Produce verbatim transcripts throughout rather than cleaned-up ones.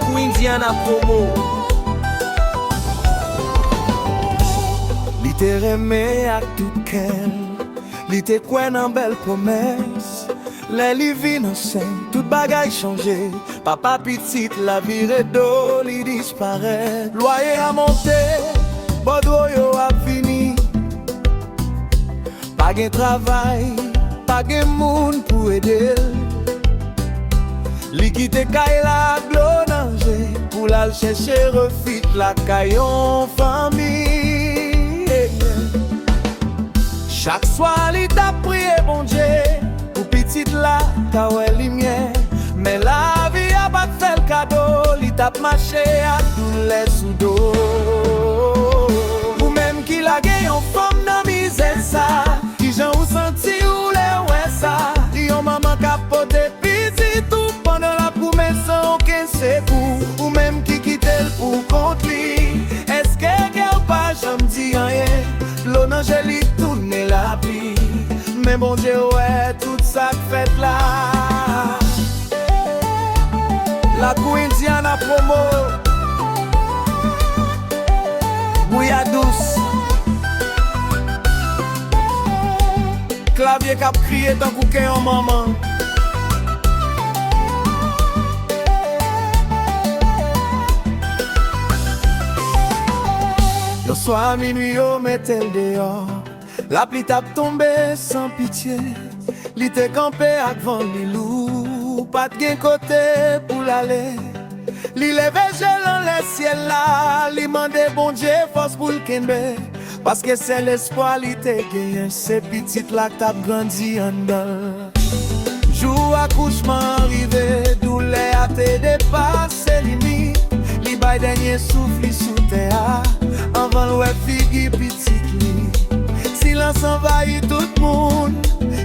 Kou Indiana Promo. Li te renmen ak tout kè l, li te kwè nan bèl pwomès. Lè li vin ansent, tout bagay chanje. Papa pitit la vire do, li disparèt. Lwaye a monte, bòdwo yo ap vini. Pa gen travay, pa gen moun pou ede l. Li kite kay la ak dlo nan je pou l al chèche refij lakay yon fanmi. Chak swa li t ap priye Bondye pou pitit la ka wè limyè. Men lavi a pa t fè l kado, li t ap mache ak doulè sou do. Ou menm ki lage yon fanm nan mizè sa, kijan ou santi w lè w wè sa? Yon manman k ap pote pitit ou pandan l ap goumen san okenn sekou. Ou menm ki kite l pou kont li, èske kè w pa janm di anyen? Dlo nan je li tounen lapli. Men Bondye wè tout sa k fèt la. Lakou Indiana Promo. Bouya dous. Klavye k ap kriye tankou kè yon manman. Yon swa minwi yo mete l deyò. Lapli t ap tonbe san pitye. Li te kanpe ak van li lou, pa t gen kote pou l ale. Li leve je l anlè syèl la, li mande Bondye fòs pou l kenbe, paske sèl espwa li te genyen se pitit la k t ap grandi anndan l. Jou akouchman an rive, doulè a te depase limit. Li bay dènye souf li sou tè a, anvan l wè figi pitit li. Silans anvayi tout moun,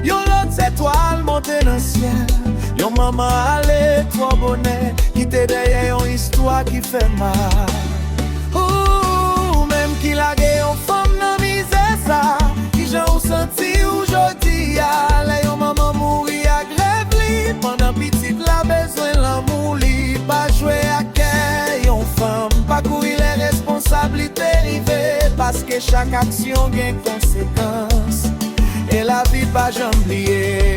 yon lòt etwal monte nan syèl. Yon manman ale twò bonè, kite dèyè yon istwa ki fè mal. Ou menm ki lage yon fanm nan mizè sa, kijan ou santi w jodi a? Lè yon manman mouri ak rèv li, pandan pitit la bezwen lanmou, li pa jwe ak kè yon fanm. Pa kouri lè responsablite rive, paske chak aksyon gen konsekans. E lavi pa janm bliye.